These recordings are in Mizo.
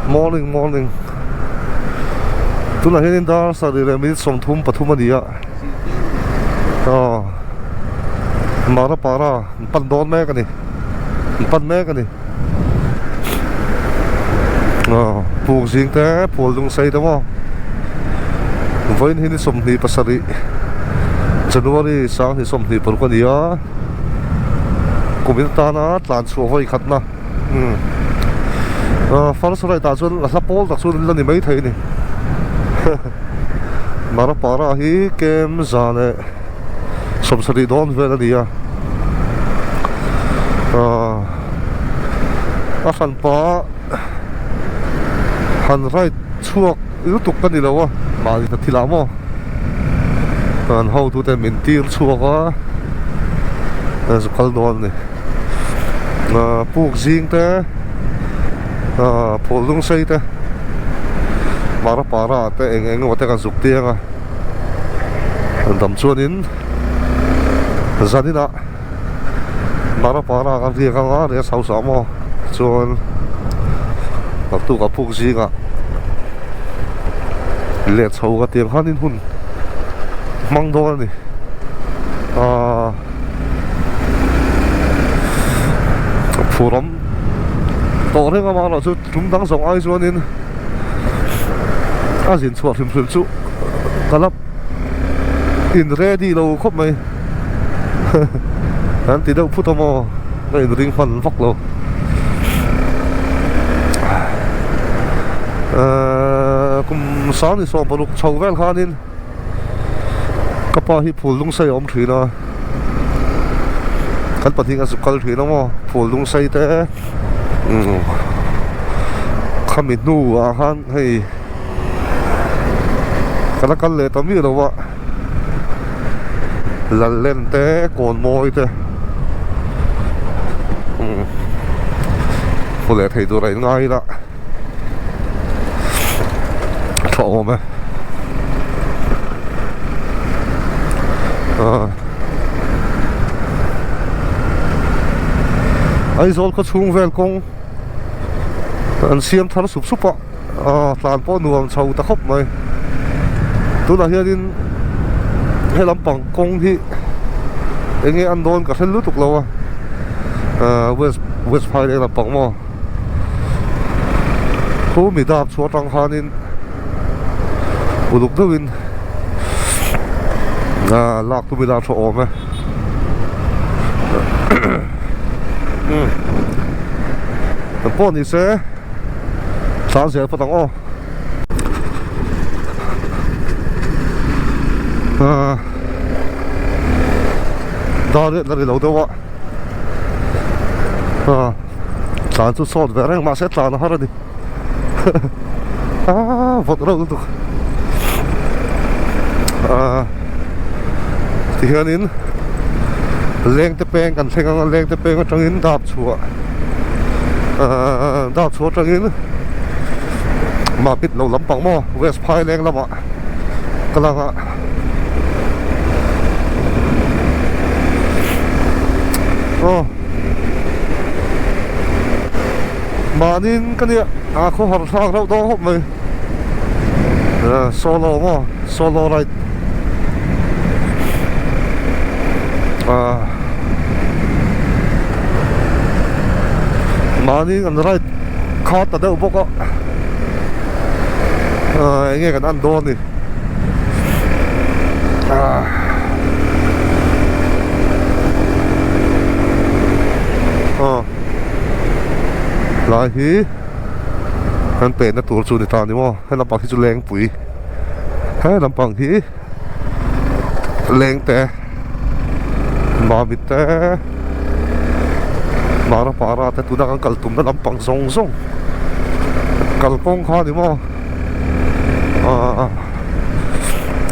Morning morning tunah hianin dar sarih leh minute 33 a ni a aw Marapara an pan dawn mek a ni an pan mek a ni aw puk zing te phul lung sei te maw vawiin hi ni 27 January 2026 a ni a kumin atana tlan chhuah vawi khatna. Umm ah first ride ah chuan a hla pawl tak chu la ni maithei a ni Marapara hi kem za leh 70 dawn vel a ni a ah a hranpa han ride chhuak lutuk ka ni lo a mahni hna thil ah maw an hotute min tir chhuak a zu kal dawn a ni. Ahh puk zing te ahh phul lung sei te mara para te eng eng emaw te kan zuk tiang a dam chuanin zaninah mara para kan riak anga rest house ah maw chuan naktukah puk zingah let chho ka tiang khanin hun hmang dawn a ni ahh. Phur awm tawh reng a mahlo chu tum dang zawng ai chuanin a zin chhuah hrim hrim chu ka la in ready lo khawp mai an ti deuh phut a maw ka in ring hman vak lo ehh kum sang ni 16 chho vel khanin. Ka pa hi phul lung sei a awm thin a kan pahnih a zuk kal thin a maw phul lung sei te umm khami hnu ah khan hei ka la kal leh ta miah lo a lal len te kawn mawi te umm hmu leh thei tur a in ngai ila. Tha awm e ah Aizawl khaw chhung vel kawng an siam thar sup sup a ah tlan pawh nuam chho ta khawp mai tunah hianin he lampang kawng hi eng nge an dawn ka hre lutuk lo a ah west west phai lampang maw. Khu mi dap chhuah atang khanin uluk deuhin ah lak tum ila a tha awm e umm pawh ni se thla zel phawt ang aw ah dar riat la ri lo deuh a. Ah tlan chu sawt ve reng mahse tlan a har a ni ah vawt reuh lutuk ah tihianin leng te peng kan thleng ang a leng te peng atangin dap chhuah ah dap chhuah atangin market lo lampang maw west phai leng lamah ka lang a. Aw mahniin ka nia a khawhar thlak reuh dawn khawp mai solo maw solo ride ah mahniin an ride kha ta deuh bawk a eng nge kan en dawn ni. Aw lai hi kan pehna tur chu ni ta ni maw he lampang hi chu lengpui he lampang hi lengte mamit te marapara te tuna kan kal tumna lampang zawng zawng kalkawng kha ni maw. Ahh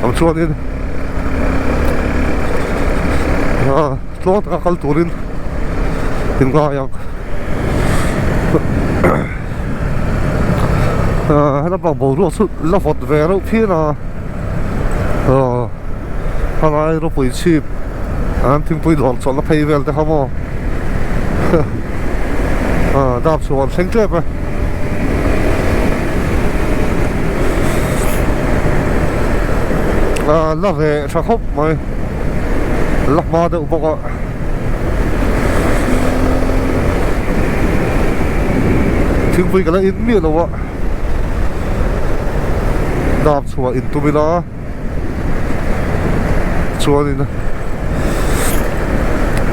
ang chuanin ah tluang taka kal turin in ngai ang ah helama boruak chu la vawt ve reuh phian a ah a lai ropui chhip an thingpui dawr chawlhna phei vel te kha maw ah dap chhuah an thleng tep e. La reh tha khawp mai la hma deuh bawk a thingpui ka la in miah lo a dap chhuah in tum ila chuanin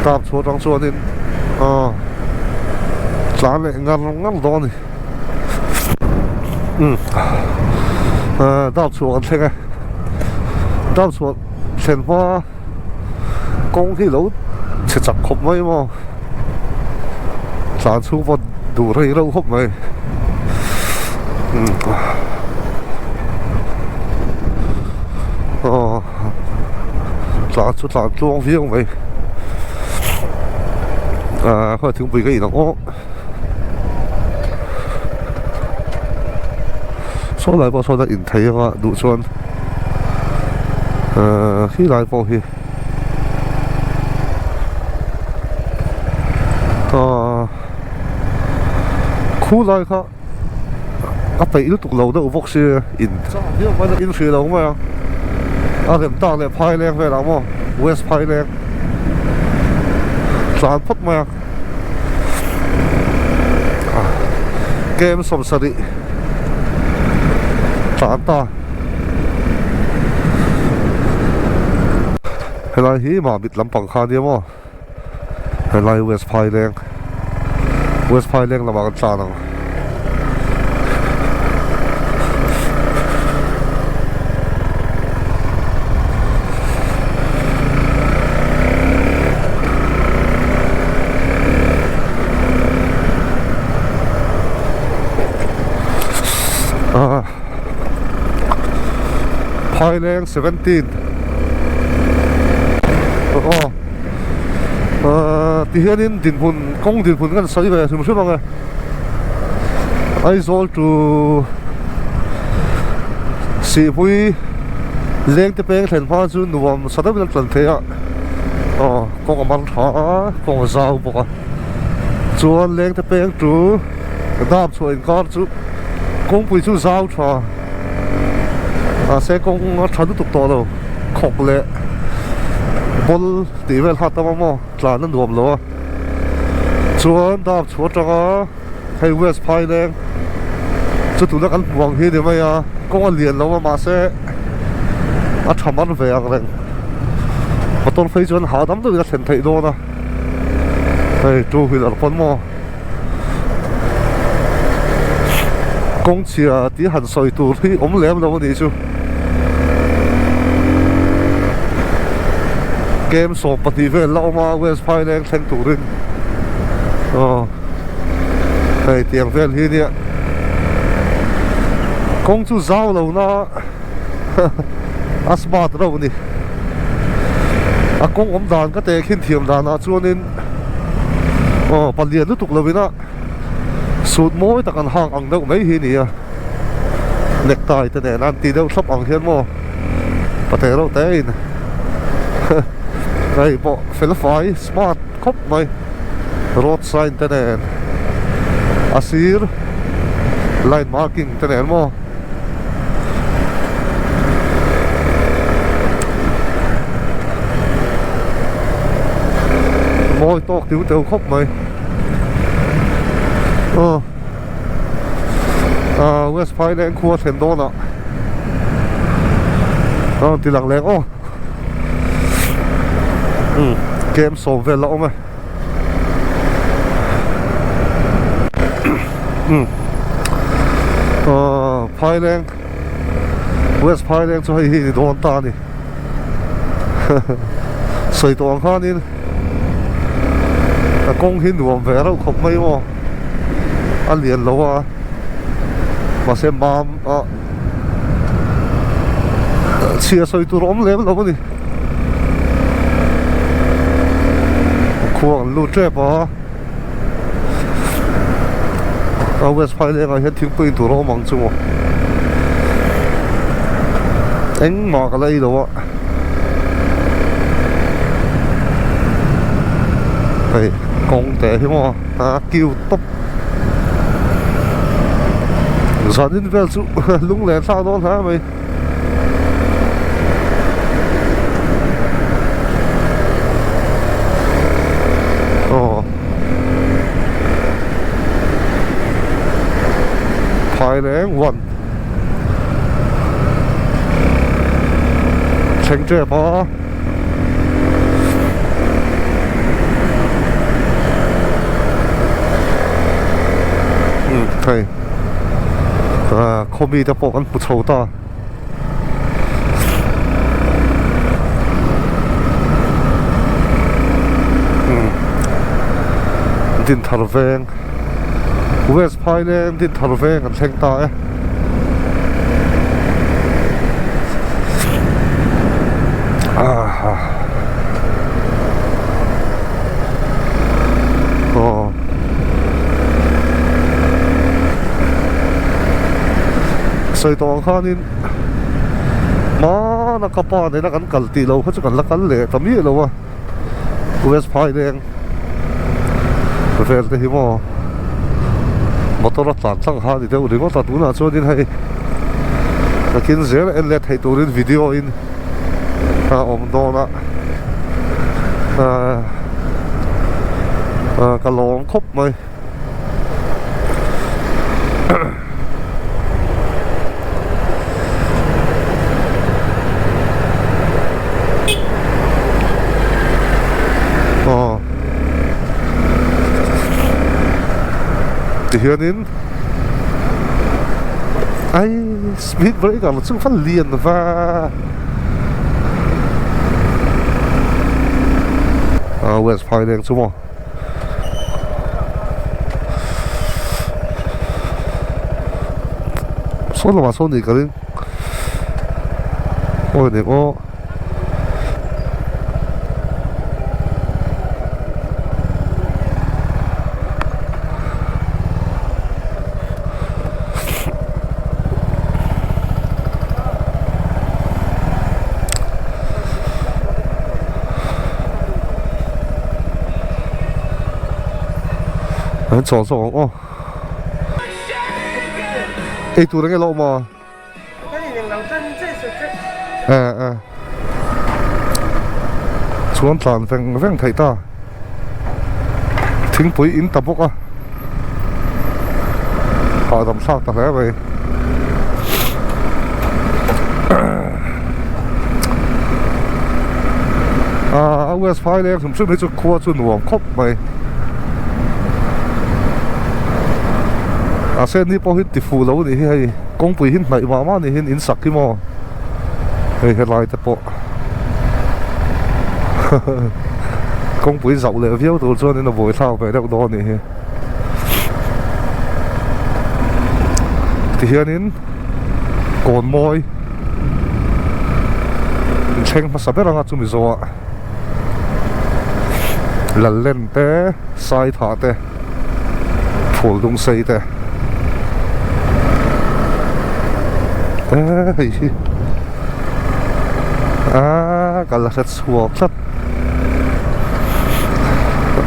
dap chhuah atang chuanin aw tlan leh ngar ngar dawn a ni. Umm ahh dap chhuah kan thleng e dap chhuah thlen hma kawng hi lo chhe chak khawp mai maw tlan chhung pawh duh rei reuh khawp mai umm aw tlan chu tlan tluang viau mai ahh khawi thingpui ka in ang aw. Saw lai pawh sawn a in thei anga duh chuan ahh khi lai pawh hi ahh khu lai kha a peih lutuk lo deuh bawk sia in in hrih lo mai a a rem tak leh phai leng velah maw west phai leng tlan phawt mai a. Kem 70 tlan ta helai hi mamit lampang kha ania maw helai west phaileng west phaileng lamah kan tlan ang. Phaileng 17 aw tihianin dinhmun kawng dinhmun kan sawi ve hrim hrim ang e. Aizawl to Sihpui leng te peng thlen hma chu nuam sa deuhin a tlan thei a aw kawng a man tha a kawng a zau bawk a chuan leng te peng chu dam chhuah inkar chu kawngpui chu zau tha mahse kawng a tha lutuk tawh lo khawk leh bawl tih vel kha a tam a maw tlan a nuam lo a. Chuan dam chhuah atanga hei west phaileng chu tuna kan hmuh ang hi ni mai a kawng a lian lo a mahse a tha man ve ang reng motor phei chuan hahdam deuhin a thlen theih dawn a hei two wheeler pawn maw kawng chhia tih han sawi tur hi awm lem lo a nih chu. Kem 12 vel la awm a West Phaileng thleng turin aw hei tiang vel hi nia kawng chu zau lo na a smart reuh a ni a kawng awm dan ka teh khin thiam danah chuanin aw palian lutuk lovin a suit mawi tak an hak ang deuh mai hi a ni a. Necktie te nen an tih deuh thlap ang hian maw pate reuh te in hei pawh fel fai smart khawp mai road sign te nen a sir line marking te nen maw. Mawi tawk tiu teu khawp mai aw. Ahh West Phaileng khua thlen dawnah a rawn ti lang leng aw umm kem sawm vel la awm e umm ahh Phaileng West Phaileng chu hei hi ni dawn ta a ni sawi tawh ang khanin a kawng hi nuam ve reuh khawp mai maw a lian lo a mahse mam a chhia sawi tur a awm lem lo a ni khua an lut tep a a west phaileng ah hian thingpui in tur a awm ang chu maw engmah ka la ei lo a hei kawng te hi maw a cute tawp zanin vel chu lunglen thlak dawn hle mai. Phaileng one thleng tep a. Umm hei ah khaw mite pawh kan hmu chho ta. Umm Dinthar veng West Phaileng Dinthar veng an thleng ta e. Aw. Sawi tawh ang khanin hmana ka pa nena kan kal tih loh kha chu kan la kal leh ta miah lo a West Phaileng vel te hi maw motor a tlan tlang kha a ni deuh ringawt a tunah chuanin hei nakin zel en let theih turin video in a awm dawn a ahh ka lawm khawp mai. Aw tihianin ai speed breaker chu va lian va ah west phaileng chu maw. Sawn lamah sawn nih ka ring aw eng aw An chawl zawk ang aw. Ei tur enge lo awm a? Eh eh. Chuan tlan veng veng theih ta. Thingpui in ta bawk a. Hahdam thlak ta hle mai. Aaa West Phaileng hrim hrim hi chu khua chu nuam khawp mai a sen ni pawh hi ti fuh lo anih hi hei kawngpui hi hnaih mah mah anih hian in sak hi maw hei helai te pawh kawngpui zauh leh viau tur chuan in a buaithlak ve deuh dawn anih hi tihianin kawn mawi inthleng hmasa ber anga chumi zawhah Lallen te Saithah te Phuldung sei te eee hei hi aaa ka la hre chhuak tlat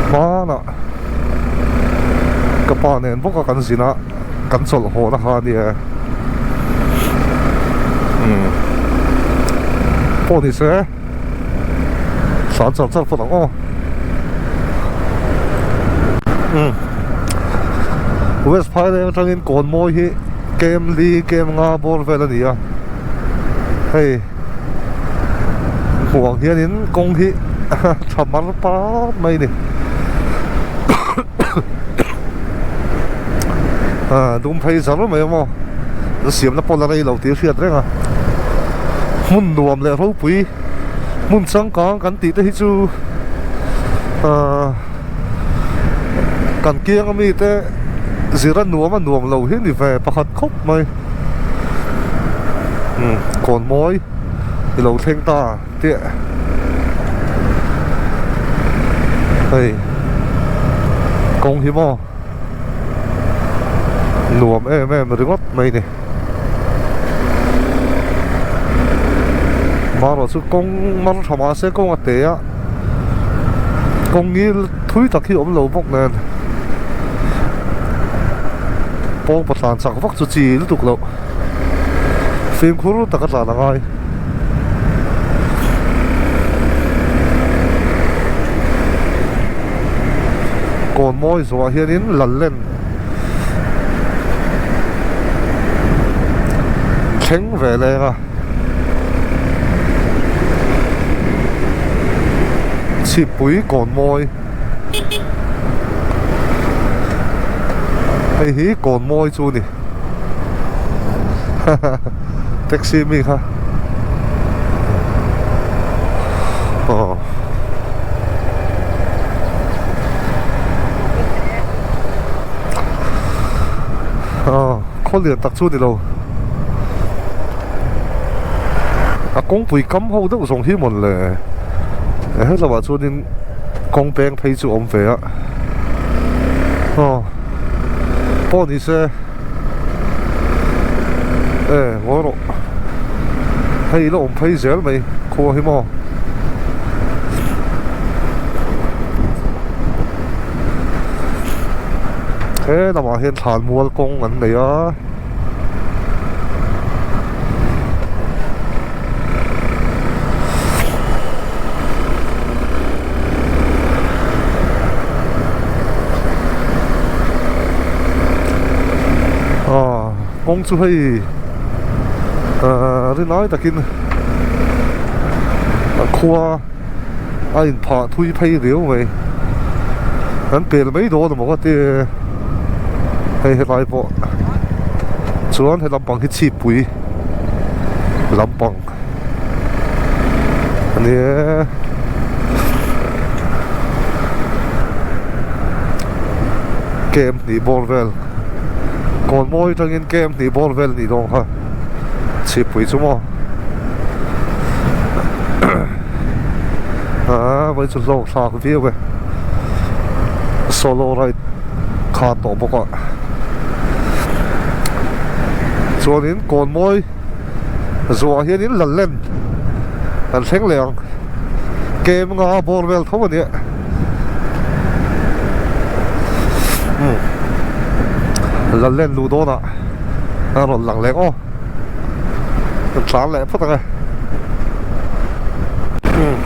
hmanah ka pa nen bawk a kan zin a. Kan chawlh haw na kha a nia umm pawh ni se hlan char char phawt ang aw umm West Phaileng atangin Kawnmawi hi kem li kem nga bawr vel a ni a hei hmuh ang hianin kawng hi tha mar pap mai a ni. Ah dum phei zar mai a maw an siamna pawh la rei lo tih a hriat reng a hmun nuam leh ropui hmun changkang kan tih te hi chu ah kan kiang ami te zir a nuam a nuam lo hi a ni ve pakhat khawp mai umm kawn mawi i lo thleng ta. Teh hei kawng hi maw nuam em em ringawt mai ni marawh chu kawng mar tha mahse kawng a te a kawng ngil thui tak hi a awm lo bawk nen pawng patlan chak vak chu chi lutuk loh. Fimkhur tak a tlan a ngai. Kawn mawi zawhah hianin Lallen Thleng ve leng a. Chhippui kawn mawi. Hei hi kawn mawi chu a ni. Taxi mi kha. Aw. Aw khaw lian tak chu a ni lo. A kawngpui kam ho deuh zawng hi mawn le. Helamah chuanin kawng peng phei chu a awm ve a. Aw pawh ni se e ngawi rawh hei la awm phei zel mai khua hi maw. He lamah hian thlan mual kawng an nei a. Aw kawng chu hei ahh rinai takin a khua a inphah thui phei riau mai an pel mai dawn amaw ka ti hei helai pawh chuan he lampang hi chhipui lampang. A ni e. Kem hnih bawr vel kawn mawi atangin kem hnih bawr vel nih dawn kha chhipui chu maw aaa vawi chu hlawk thlak viau e solo ride kha tawh bawk a chuanin kawn mawi. Zuah hianin lal len an thleng leh ang. Kem nga bawr vel tho a nia. Umm lal len luh dawnah a rawn lang leh aw. Kan tlan leh phawt ang e. Umm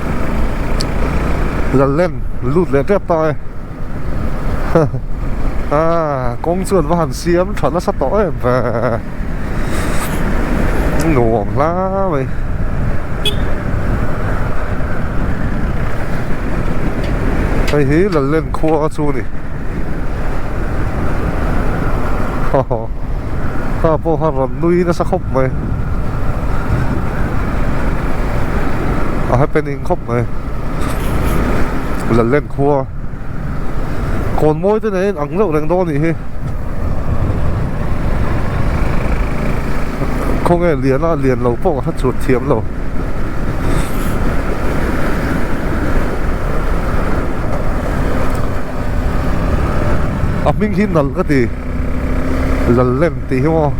lal len lut leh tep ta e. Aaa kawng chuan va han siam tha nasa tawh em ve. Nuam hla mai. Hei hi Lallen khua chu a ni. Kha pawh kha rawn nui nasa khawp mai. A happening khawp mai. Lallen khua. Kawn mawi te nen ang deuh reng dawn a nih hi. Khawnge lian a lian lo pawh ka hre chhut thiam lo. A hming hi nalh ka ti. Lallem tih hi maw.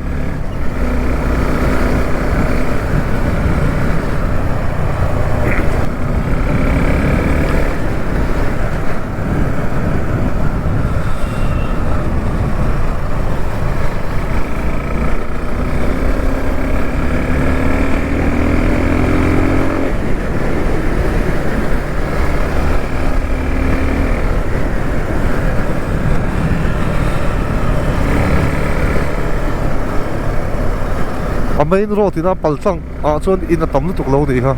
A main road ina pal tlang ah chuan in a tam lutuk lo nih kha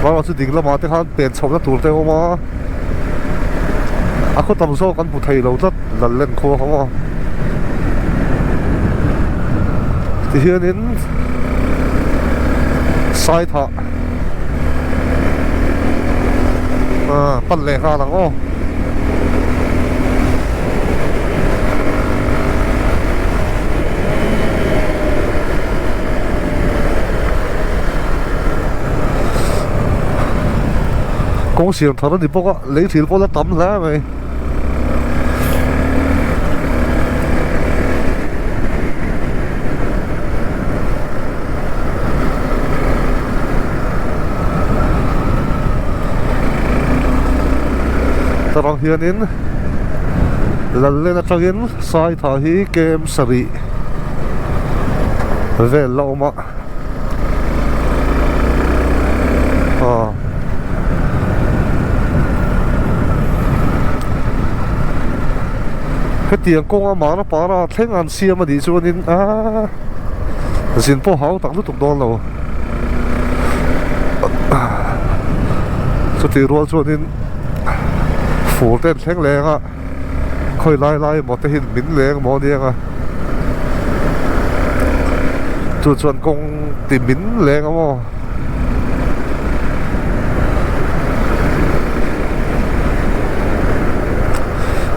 mahse chu ding lamah te khan pen chhohna tur te a awm a a khaw tam zawk an hmu thei lo tlat lal len khua kha maw tihianin saithah ah pan leh nghal ang aw. Kawng siam thar a ni bawk a lei thil pawh la tam hle mai. Tarang hianin Lallen atangin Saitha hi kem sarih vel la awm a aw hetiang kawnga Marapara thleng an siam a nih chuanin aaa. Zin pawh hau tak lutuk dawn lo. Chutih rual chuanin fur te an thleng leng a, khawi lai lai emaw te hian min leng maw aniang a. Chu chuan kawng ti min leng a maw.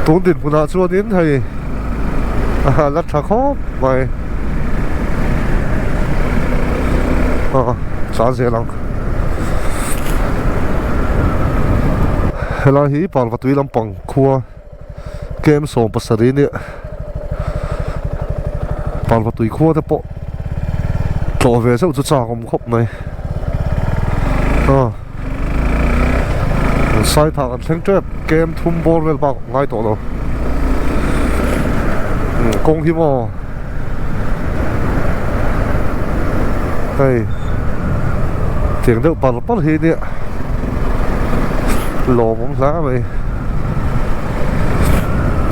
Tun dinhmunah chuanin hei a la tha khawp mai aw tlan zel ang helai hi parvatui lampang khua kem 70 nia parvatui khua te pawh tlawh ve zeuh chu chak awm khawp mai aw saithah kan thleng tep kem thum bawr vel bak ngai tawh lo kawng hi maw hei tiang deuh par par hi nia lawm awm hle mai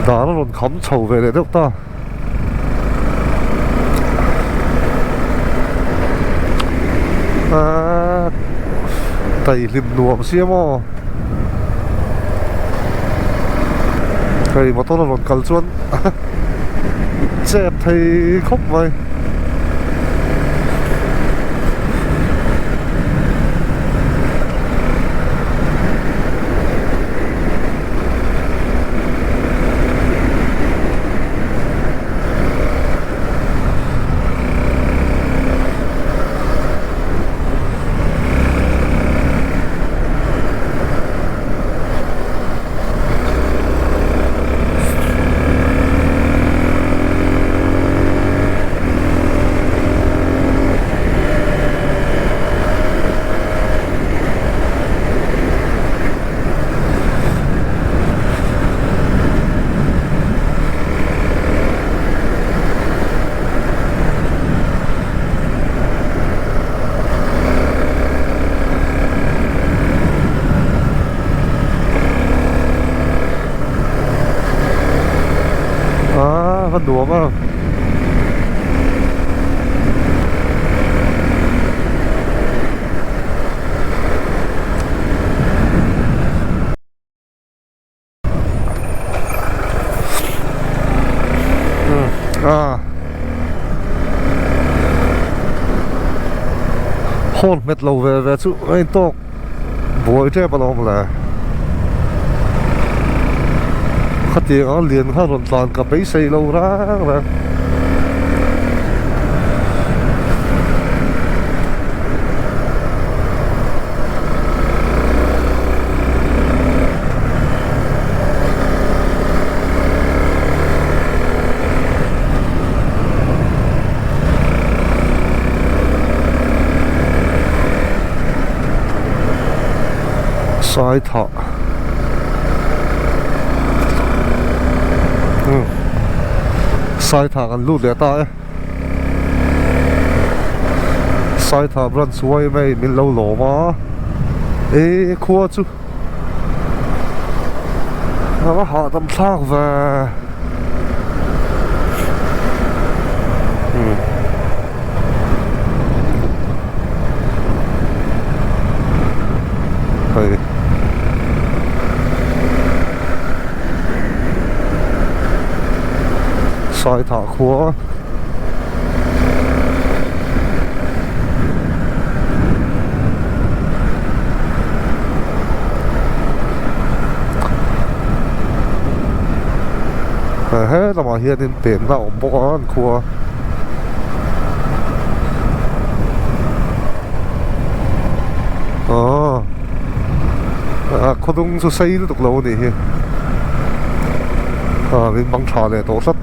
dar a rawn kham chho ve leh deuh ta. Aaa daihlim nuam sia maw hei motor a rawn kal chuan chep thei khawp mai. Aaa va nuam a. Horn hmet lo ve ve chu a intawk buai tep alawm le khatiang ang lian kha rawn tlan ka beisei lo rang rang. Saithah Saithah kan lut leh ta e Saithah branch yma in min lo lawm a e khua chu a va hahdam thlak ve Hei. Saithah khua. He lamah hianin penna a awm bawk a an khua. Aw a khawdung chu sei lutuk lo a nih hi a min bang tha leh tawh tlat.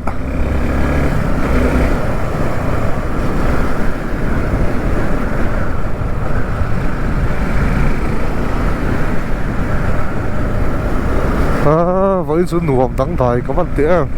Aaa vawiin chu nuam dangdai ka van teh em.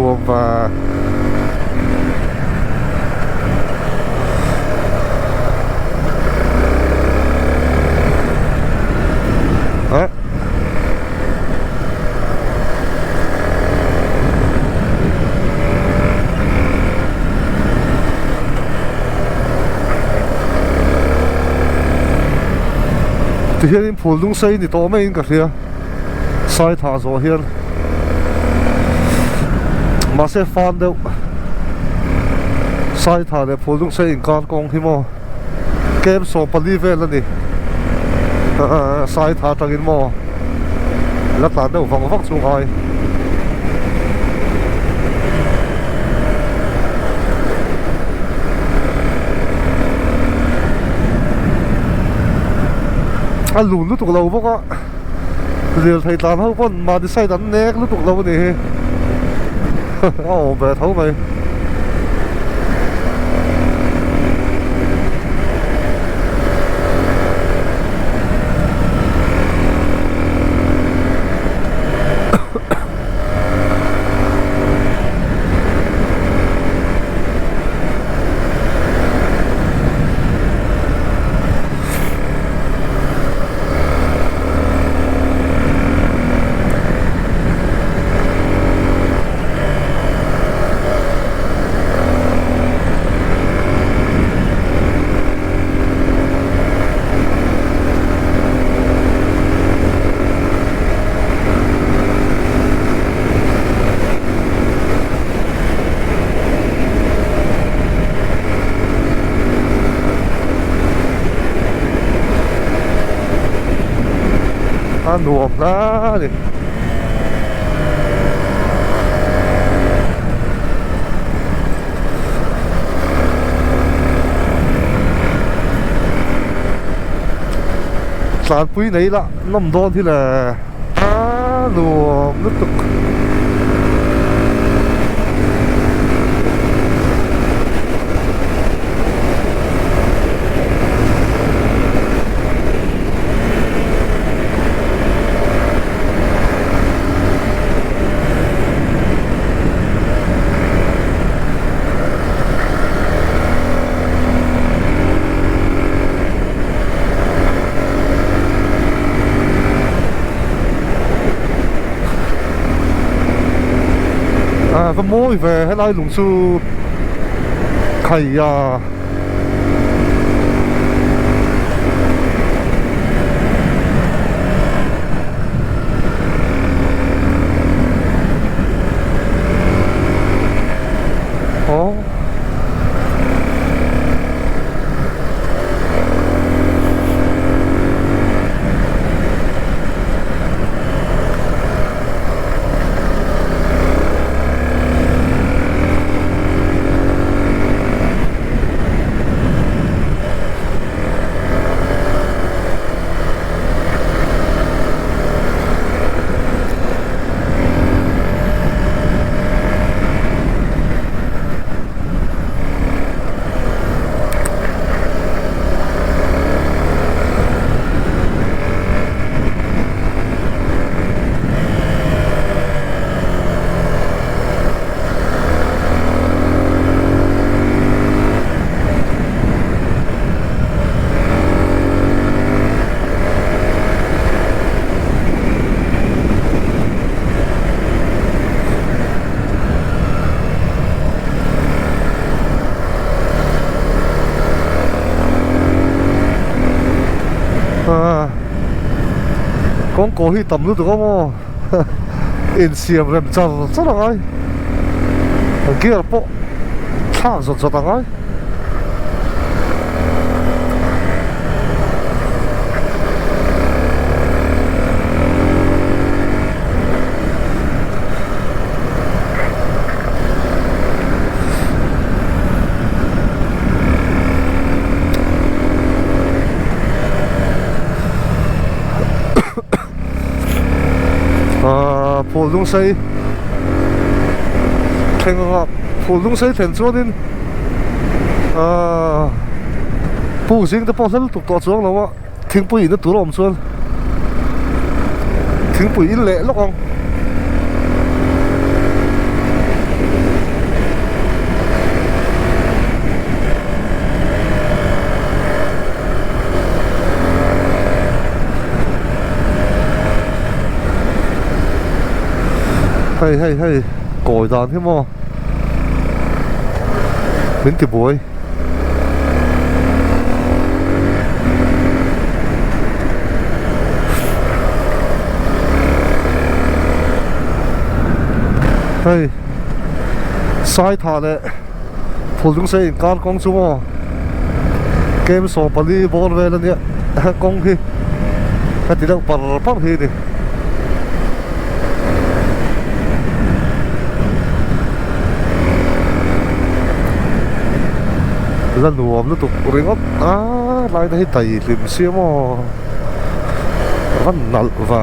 nuam va. Ah. Tihianin phul dung sei ni tawh maiin ka hria sai thah zawh hian mahse fan deuh sai thah leh phul dung sei inkar kawng hi maw kem 14 vel a ni sai tha atangin maw la tlan deuh vang vang chu ngai. A lun lutuk lo bawk a lirthei tlan ho pawn mahni side an nek lutuk lo a ni hi a awm ve tho mai. A nuam hle a ni. Tlanpui nei lah nawm dawn hi le a nuam lutuk. A va mawi ve helai lung chu khai a. Kawngkaw hi tam lutuk a maw insiam rem char char a ngai gear pawh thlak zawt zawt a ngai. Ahh phul dung sei thleng anga phul dung sei thlen chuanin ahh puk zing te pawh hlel tuk tawh chuang lo a thingpui inna tur a awm chuan thingpui in leh lawk ang. Hei hei hei kawi dan hi maw min ti buai. Hei Saitha leh Phulungsei inkar kawng chu maw kem 14 bawr vel a nia kawng hi ka ti deuh par par hi a ni. La nuam lutuk ringawt a lai te hi dai hlim sia maw va nalh va.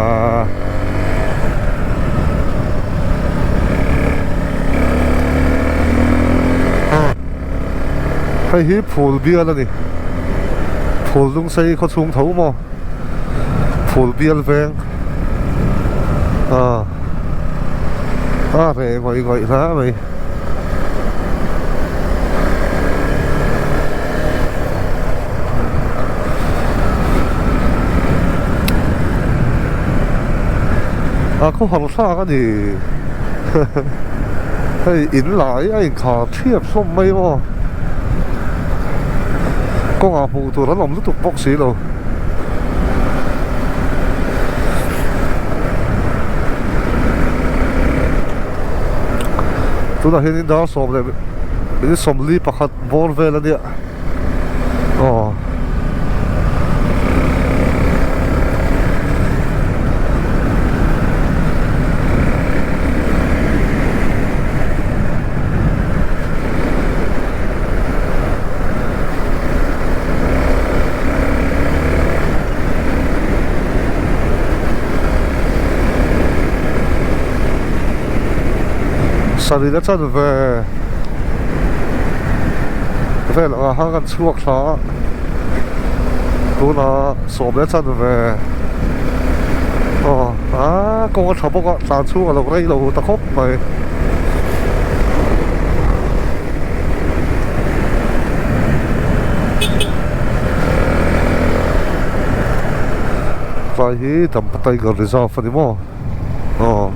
Hei hi phul bial a ni phul lungsei khaw chhung tho maw. Phul bial veng ah a reh ngawih ngawih hle mai. A khawhar thlak a ni hei in lai a inkhar thiap hlawm mai maw kawngah hmuh tur an awm lutuk bawk si lo. Tunah hianin dar sawm leh minute sawmli pakhat bawr vel a nia aw. Sarih a chan ve vel ang ah khan kan chhuak thla a tunah sawm leh a chan ve aw ah kawng a tha bawk a tlan chhung a lo rei lo ta khawp mai. Tlai hi Dampa Tiger Reserve a ni maw aw.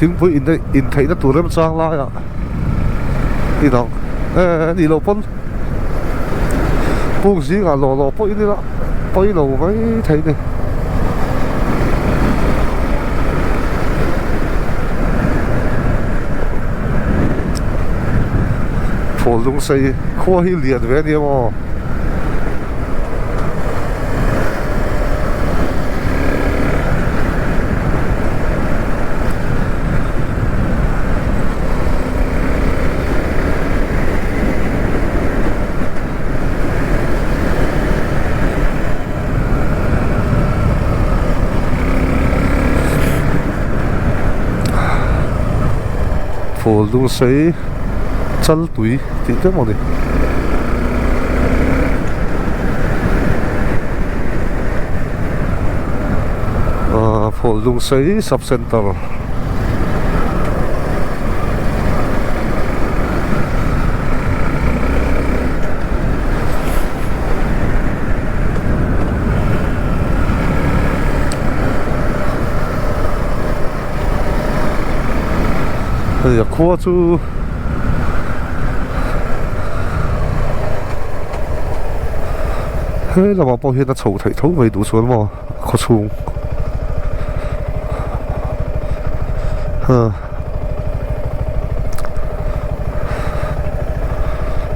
Thingpui in intheihna tur remchang laiah inang eh nih loh pawn puk zingah lawh lawh pawh in ila pawi lo mai thei a ni. Phul lung sei khua hi lian ve a nia maw. Phul dung sei chal tui tih te maw ni. Ahh phul dung sei sub center. Hei a khua chu he lamah pawh hian a chho theih tho mai duh chuan maw a khaw chhung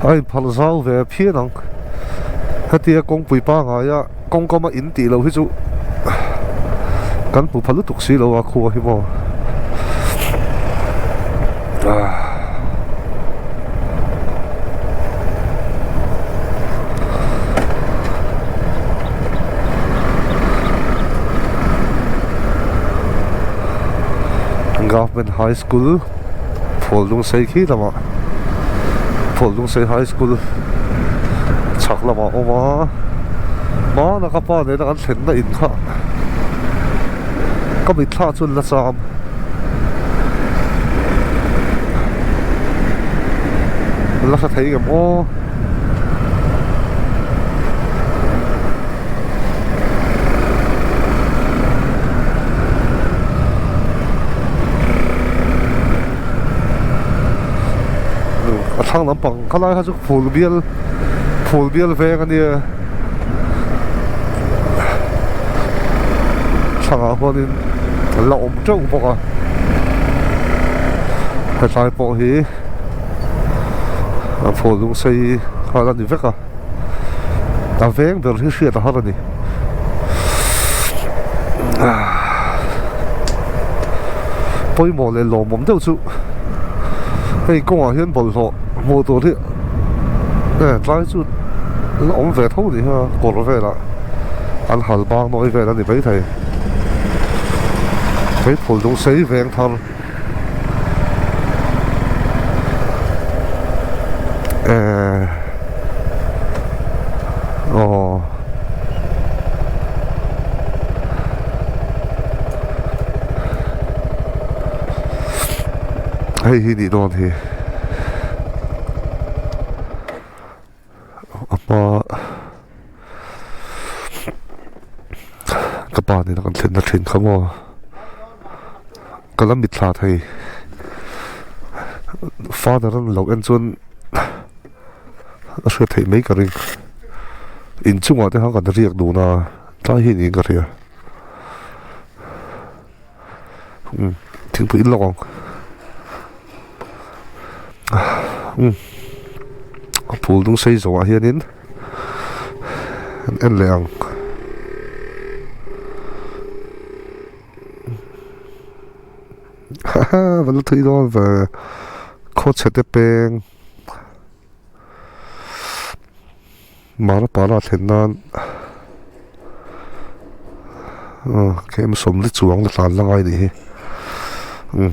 a inphalh zau ve phian ang hetia kawngpui pangaia kawngkam a in tih loh hi chu kan hmu pha lutuk si lo a khua hi maw Government High School Phualdungsei khi lamah Phualdungsei High School chhak lamah a awm a hmana ka pa nena kan thlenna in kha ka mitthla chuan la cham. La hre thei ngem aw. A thlang lampang khalai kha chu phul bial phul bial veng a nia thlangah huanin an la awm teuh bawk a hetlai pawh hi a phul lung sei kha a ni vek a. A veng ber hi hriat a har a ni. Pawimawh leh lawmawm deuh chu hei kawngah hian bawlhhlawh hmuh tur hi e tlai chu la awm ve tho ni ha kawr velah an hal bang nawi vel a ni maithei. Hei phul dung sei veng thar. Eh aw hei hi nih dawn hi a hma ka pa nena kan thlenna thin kha maw. Ka la mitthla thei father an lo en chuan a hriat theih mai ka ring inchungah te khan kan riak dun a tlai hi niin ka hria umm thingpui in lawk ang umm a phul dung sei zawhah hianin an en leh ang. Haha va la thui dawn ve khawchhe te peng Marapara thlen nan aw khem sawmli chuang la tlan la ngai nih hi umm.